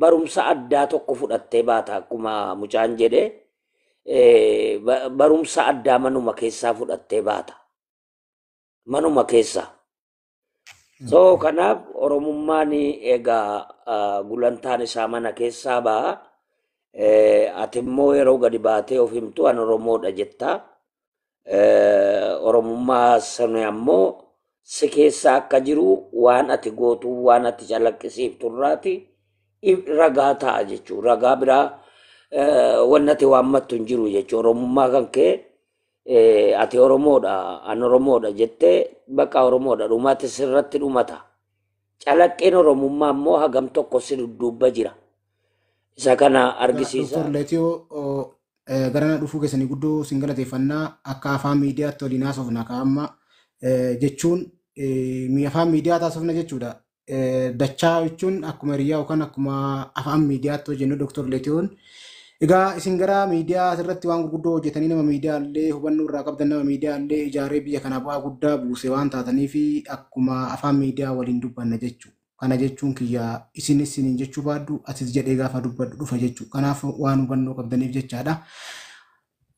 Barumsa addaa tokko fudhattee baata akkuma mucaan jedhe, barumsa addaa manuma keessaa fudhattee baata. Manuma keessaa. So kanaaf Oromummaan egaa gulantaan isaa mana keessaa ba'a. Ati immoo yeroo gadi baatee of himtu an Oromoodha jetta. Oromummaa sana ammoo si keessa akka jiru waan ati gootu, waan ati calaqqisiiftu irraati ragaa ta'a jechuudha. Ragaa biraa wanni ati waammattu hin jiru jechuudha. Oromummaa kan kee ati Oromoodha, an Oromoodha jettee bakka Oromoodha dhumate sirratti dhumata. Calaqqeen Oromummaa immoo hagam tokko si dudduubba jira. Isa kana argisiisa. Dr. Leetiyoo, garana dhufuu keessanii guddoo sin galateeffannaa. Akka afaan miidiyaatti waliin haasofna ka amma jechuun afaan miidiyaa taasifna jechuudha. Dachaa jechuun akkuma hiriyaa yookaan akkuma afaan miidiyaatti hojjennu. Dr. Leetiyoon, egaa isin gara miidiyaa asirratti waan gurguddoo hojjetanii, nama miidiyaa illee hubannoo irraa qabdan, nama miidiyaa illee ijaaree biyya kana bu'aa guddaa buuse waan taataniif akkuma afaan miidiyaa waliin dubbanna jechuudha. Kana jechuun kiyya isinis isiniin jechuu baadhu atis jedhee gaafa dubbadhu dhufa jechuudha. Kanaaf waan hubannoo qabdaniif jechaadha.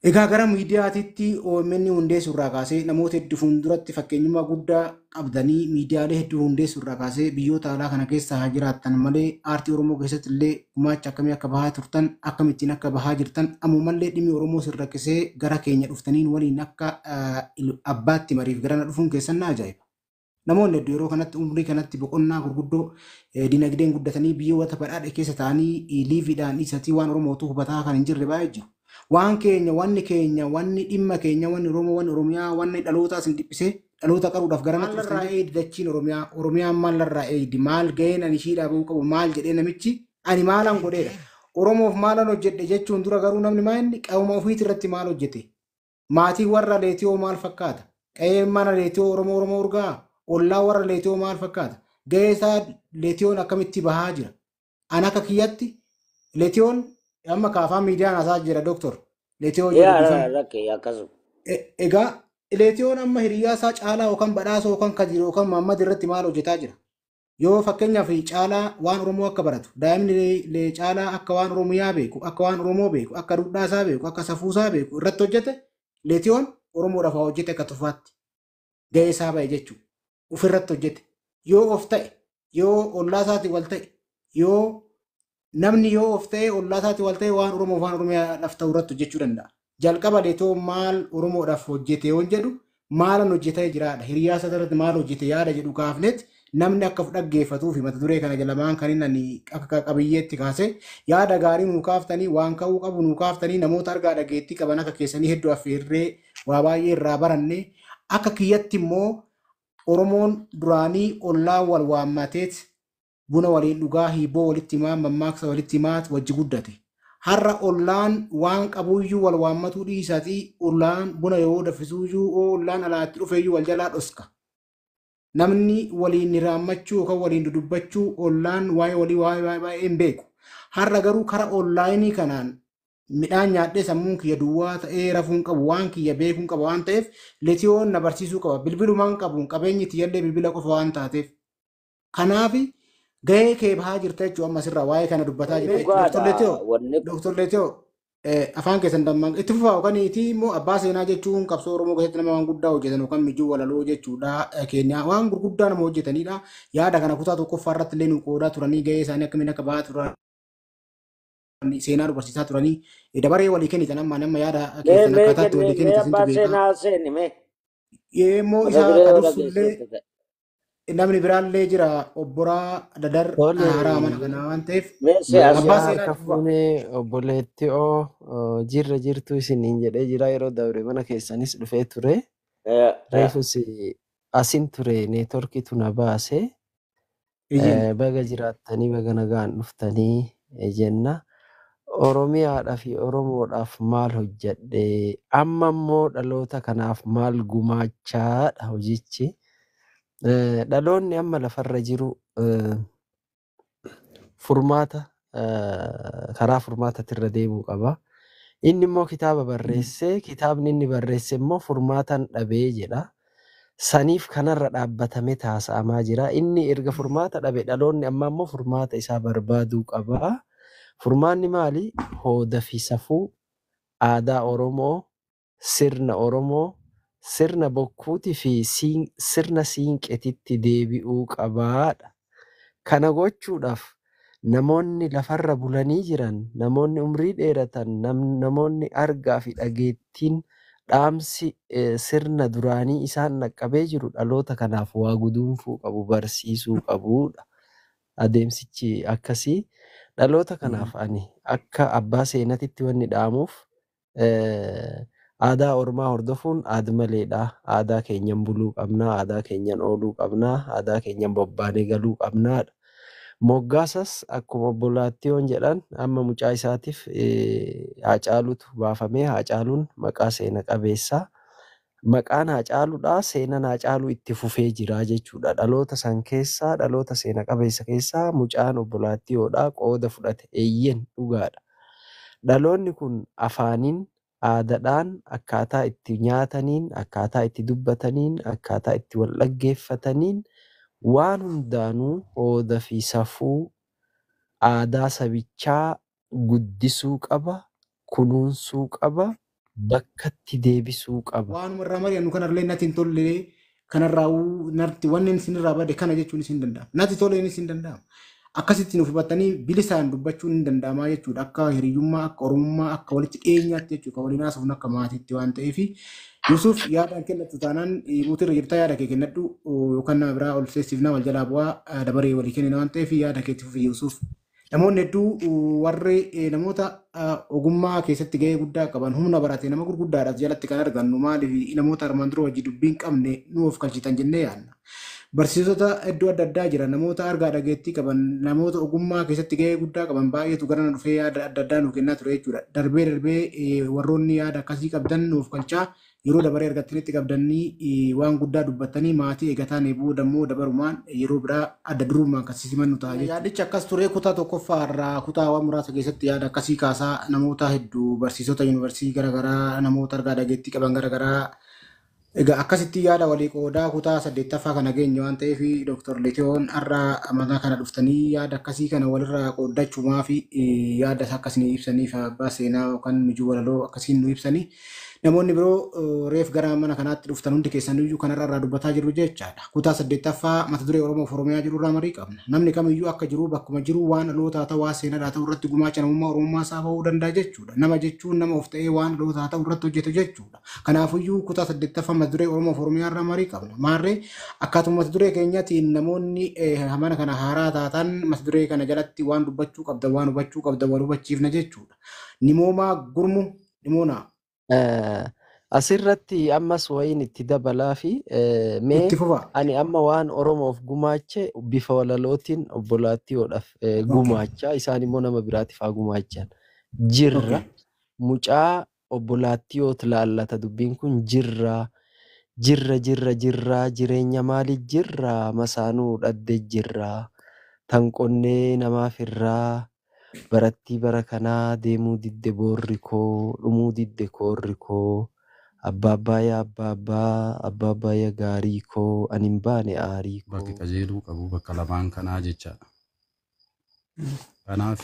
Egaa gara miidiyaatitti OMN hundeessuu irraa kaasee namoota hedduu fuulduratti fakkeenyummaa guddaa qabdanii, miidiyaalee hedduu hundeessuu irraa kaasee biyyoota alaa kana keessa haa jiraattan malee aartii Oromoo keessatti illee gumaacha akkamii akka bahaa turtan, akkamittiin akka bahaa jirtan, ammumallee dhimmi Oromoo sin rakkisee gara keenya dhuftaniin waliin akka abbaatti mariif garana dhufuun keessan na ajaa'iba. Namoonni hedduu yeroo kanatti umrii kanatti boqonnaa gurguddoo dinagdeen guddatanii biyyoota badhaadhe keessa ta'anii liiviidhaan isatii waan Oromootu hubataa kan hin jirre baay'ee jiru. Waan keenya, wanni keenya, wanni dhimma keenya, wanni Oromoo, wanni Oromiyaa, wanni dhalootaa isin dhiphisee dhaloota qaruudhaaf gara natti dhuftan eeydi dachiin Oromiyaa, Oromiyaan maal narraa eeydi, maal gaheen ani ishiidhaa bahuu qabu maal jedhee namichi ani maalan godheedha. Oromoof maalan hojjedhe jechuun dura garuu namni maa inni qawma ofiiti irratti maal hojjete? Maatii warra Leetiyoo maal fakkaata? Qe'een mana Leetiyoo Oromoo Oromoo urgaa? Ollaa warra Leetiyoo maal fakkaata? Gahee isaa Leetiyoon akkamitti bahaa jira? An akka kiyyatti Leetiyoon amma kaafaa miidiyaan haasaa jira, Dooktor. Leetiyoo jedhu Yaa bifan. Rakkee akkasuma. Egaa Leetiyoon amma hiriyaa isaa Caalaa yookaan Badhaasoo yookaan Kadir yookaan Mahammad irratti maal hojjetaa jira? Yoo fakkeenyaaf Caalaa waan Oromoo akka baratu, daa'imni Caalaa akka waan Oromiyaa beeku, akka waan Oromoo beeku, akka duudhaa isaa beeku, akka safuu isaa beeku irratti hojjete, Leetiyoon Oromoodhaaf haa hojjete akka tufaatti. Gahee isaa ba'e jechuudha. Ofirratti hojjete. Yoo of ta'e, yoo ollaa isaatii wal ta'e, yoo namni yoo of ta'e, ollaa isaatii wal ta'e, waan Oromoo waan Oromiyaadhaaf ta'u irratti hojjechuu danda'a. Jalqaba Leetoo maal Oromoodhaaf hojjete yoon jedhu, maalan hojjetee jiraadha. Hiriyaa isaa irratti maal hojjete yaada jedhu kaafneet namni akka dhaggeeffatuu fi mata duree kana jalamaan kan inni ani akka qabiyyeetti kaase yaada gaarii nuu kaaftanii, waan ka'uu qabu nuu kaaftanii, namoota argaa dhageettii qaban akka keessanii hedduu affeerree waa baay'ee irraa baranne. Akka kiyyatti immoo Oromoon duraanii ollaa wal waammateet buna waliin dhugaa, hiiboo walitti himaa, mammaaksa walitti himaa wajji guddate. Har'a ollaan waan qabuyyuu wal waammatuu dhiisaatii ollaan buna yoo danfisuuyyuu ollaan alaatti dhufeeyyuu wal jalaa dhoska. Namni waliin hiraammachuu yookaan waliin dudubbachuu, ollaan waa'ee walii waa'ee baay'ee hin beeku. Har'a garuu kara onlaayinii kanaan midhaan nyaadhee sammuun kiyya duwwaa ta'ee rafuun qabu, waan kiyya beekuun qaba waan ta'eef Leetiyoon na barsiisuu qaba. Bilbilumaan qabuun qabeenyi tiyyallee bilbila qofa waan taateef. Kanaaf gahee kee bahaa jirta jechuudha, amma asirraa waa'ee kana dubbataa jirta jechuudha. Dr. Dhugaadha Leetiyoo, wanni Dr. Leetiyoo, afaan keessan dammaan itti fufaa yookaan itti immoo abbaa seenaa jechuun qabsoo Oromoo keessatti nama waan guddaa hojjetan yookaan mijuu walaloo jechuudha. Keenya waan gurguddaa nama hojjetanidha. Yaada kana kutaa tokkoffaa irratti illee nu qoodaa turanii, gahee isaanii akkamiin akka bahaa turan seenaa nu barsiisaa turanii, dabaree walii kennitan amma nama yaada mee keessan mee akkaataatti kenne walii mee kennitan sintu abbaa beekaa. seenaa seeni mee Immoo mata isa duree ka yoo dursullee dhageessetti ta'e. Namni biraallee jira, obboraa Dadar Tole, haaraa mana kanaa waan ta'eef Mee see as abbaa nagaa seenaa harka itti fufaa. fuunee, obboleetti oo jirra jirtu isiniin jedhee jira. Yeroo dabre mana keessanis dhufee ture. Reefus asin ture, neetworkiitu na baase. Iyyin. Baga jiraattanii, baga nagaan dhuftanii jenna. Oromiyaadhaa fi Oromoodhaaf maal hojjedhe? Amma immoo dhaloota kanaaf maal gumaachaadha hojichi? Dhaloonni amma lafarra jiru furmaata karaa furmaataatirra deemuu qaba. Inni immoo kitaaba barreesse, kitaabni inni barreesse immoo furmaatan dhabee jedha. Saniif kanarra dhaabbatamee taasa'amaa jira. Inni erga furmaata dhabe dhaloonni amma immoo furmaata isaa barbaaduu qaba. Furmaanni maali? Hooda fi safuu aadaa Oromoo, sirna Oromoo, sirna bokkuutii fi sirna siinqetitti deebi'uu qabaadha. Kana gochuudhaaf namoonni lafarra bulanii jiran, namoonni umrii dheeratan, namoonni argaa fi dhageettiin dhaamsi sirna duraanii isaan dhaqqabee jiru dhaloota kanaaf waa guduunfuu qabu, barsiisuu qabudha. Adeemsichi akkasii dhaloota kanaaf ani akka abbaa seenatitti wanni dhaamuuf aadaa ormaa hordofuun aad-maleedha. Aadaa keenyan buluu qabnaa, aadaa keenyan ooluu qabnaa, aadaa keenyan bobbaanee galuu qabnaadha. Moggaasas akkuma obbolaattiyoon jedhan amma mucaa isaatiif Haacaaluutu baafamee Haacaaluun maqaa seena qabeessaa. Maqaan Haacaaluudhaa seenaan Haacaaluu itti fufee jira jechuudha. Dhaloota san keessaa dhaloota seena qabeessa keessaa mucaan obbolaattiyoodhaa qooda fudhate eeyyen dhugaadha. Dhaloonni kun afaaniin, aadaadhaan, akkaataa itti nyaataniin, akkaataa itti dubbataniin, akkaataa itti wal dhaggeeffataniin waan hundaanuu hooda fi safuu aadaa sabichaa guddisuu qaba, kunuunsuu qaba, bakkatti deebisuu qaba. Waanuma irraa mari'annu kanarlee natti hin tolle kanarraa natti wanni isinirraa bade kana jechuun isin danda'ama. Natti toleen isin danda'ama. Akkasitti nuuf hubattanii bilisaan dubbachuun hin danda'amaa jechuudha. Akka hiriyyummaa, akka oromummaa, akka walitti dhiyeenyaatti jechuudha. Kan waliin haasofnu akka maatiitti waan ta'eef. Yusuf yaadaan kennattu taanaan muutirra jirta yaada kee kennadhu yookaan nama biraa ol seessifna wal jalaa bu'aa dabaree walii kennina waan ta'eef yaada keetti fufi Yusuf. Namoonni hedduu warri namoota ogummaa keessatti gahee guddaa qaban humna barate nama gurguddaadhaaf jalatti kan argannu maaliif namoota armaan dura hojii dubbii hin qabne nu of kalchitan jennee yaadna. Barsiisota iddoo adda addaa jira namoota argaa dhageettii qaban namoota ogummaa keessatti gahee guddaa qaban baay'eetu gara na dhufee yaada adda addaa nuuf kennaa ture jechuudha. Darbee darbee warroonni yaada akkasii qabdan nuuf kalchaa yeroo dabaree argattanitti qabdanii waan guddaa dubbattanii maatii eegataan booda immoo dabarumaan yeroo biraa adda durummaan kan simannu ta'a jechuudha. Yaadichi akkas ture kutaa tokkoffaa irraa kutaawwan muraasa keessatti yaada akkasii kaasaa namoota hedduu barsiisota yuunivarsiitii garaagaraa namoota argaa dhageettii qaban garaagaraa egaa akkasitti yaada walii qoodaa kutaa saddeettaffaa kana geenye waan ta'eef Dr. Letiyoon har'a mana kana dhuftanii yaada akkasii kana walirraa qooddachuumaa fi yaada akkasii ibsaniif abbaa seenaa yookaan mijuu walaloo akkasiin nu ibsanii namoonni biroo reef gara mana kanaatti dhuftan hundi keessaniyyuu kanarra irraa dubbataa jirru jechaadha. Kutaa saddeettaffaa mata duree Oromoo fi Oromiyaa jiru irraa marii qabna. Namni kamiyyuu akka jiru bakkuma jiru waan dhalootaa ta'u waan seenaadhaa ta'u irratti gumaacha namummaa Oromummaa isaa bahuu danda'a jechuudha. Nama jechuun nama of ta'ee waan dhalootaa ta'u irratti hojjetu jechuudha. Kanaafiyyuu kutaa saddeettaffaa mata duree Oromoo fi Oromiyaa irraa marii qabna. Maarree akkaatuma mata duree keenyaatiin namoonni mana kana haaraa taatan mata duree kana jalatti waan dubbachuu qabda waan hubachuu qabda wal hubachiifna jechuudha. Nimoomaa gurmu nimoonaa. Asirratti ammas wayiin itti dabalaa fi mee Itti fufa. ani amma waan Oromoof gumaache bifa walalootiin obbolaattiyoodhaaf gumaacha isaan immoo nama biraatiif haa gumaachan. Jirra mucaa obbolaattiyoot laallata dubbiin kun jirra jirra jirra jirra jireenya maali jirra masaanuu dhadde jirra tan qonnee namaaf irraa barattii bara kanaa deemuu didde boorri koo dhumuu didde koorri koo abbaa abbaayyaa abbaa abbaa abbaa abbaayyaa gaarii koo ani hin baane aarii Bakki koo. qajeeluu qabu bakka lamaan kanaa jechaadha. Kanaaf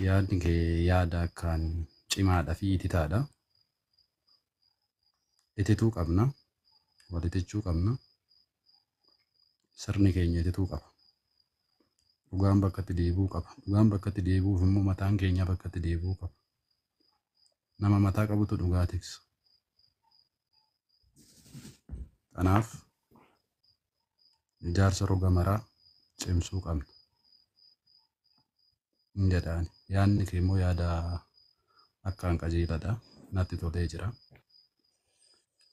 yaadni kee yaada akkaan cimaadha fi ititaadha. Itituu qabna, wal itichuu qabna, sirni keenya itituu qaba. Dhugaan bakkatti deebi'uu qaba. Dhugaan bakkatti deebi'uuf immoo mataan keenya bakkatti deebi'uu qaba. Nama mataa qabutu dhugaa tiksa. Kanaaf ijaarsa roga maraa cimsuu qabna. Hin jedhaani. Yaadni kee immoo yaada akkaan qajeeladha. Natti tolee jira.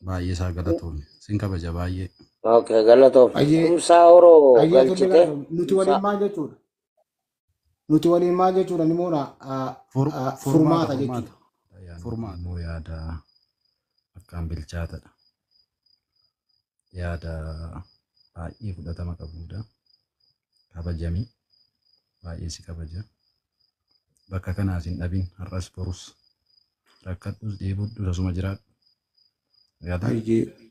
Baay'ee isaa galatoomi. Sin kabaja baay'ee. Okay, galatoom. Ayyee Kumsaa horoo ayyee tolli galchite. galatoomi. Nuti waliin Kumsaa maal jechuudha? Nuti waliin maal jechuudha nimoona Furmaata furmaata furmaata. jechuudha. Furmaata immoo yaada akkaan bilchaatadha. Yaada baay'ee fudhatama qabudha. Kabajami. Baay'ee si kabaja. Bakka kanaas hin dhabin har'as borus rakkadhus dheebodhus asuma jiraadhu. Yaada Ayyee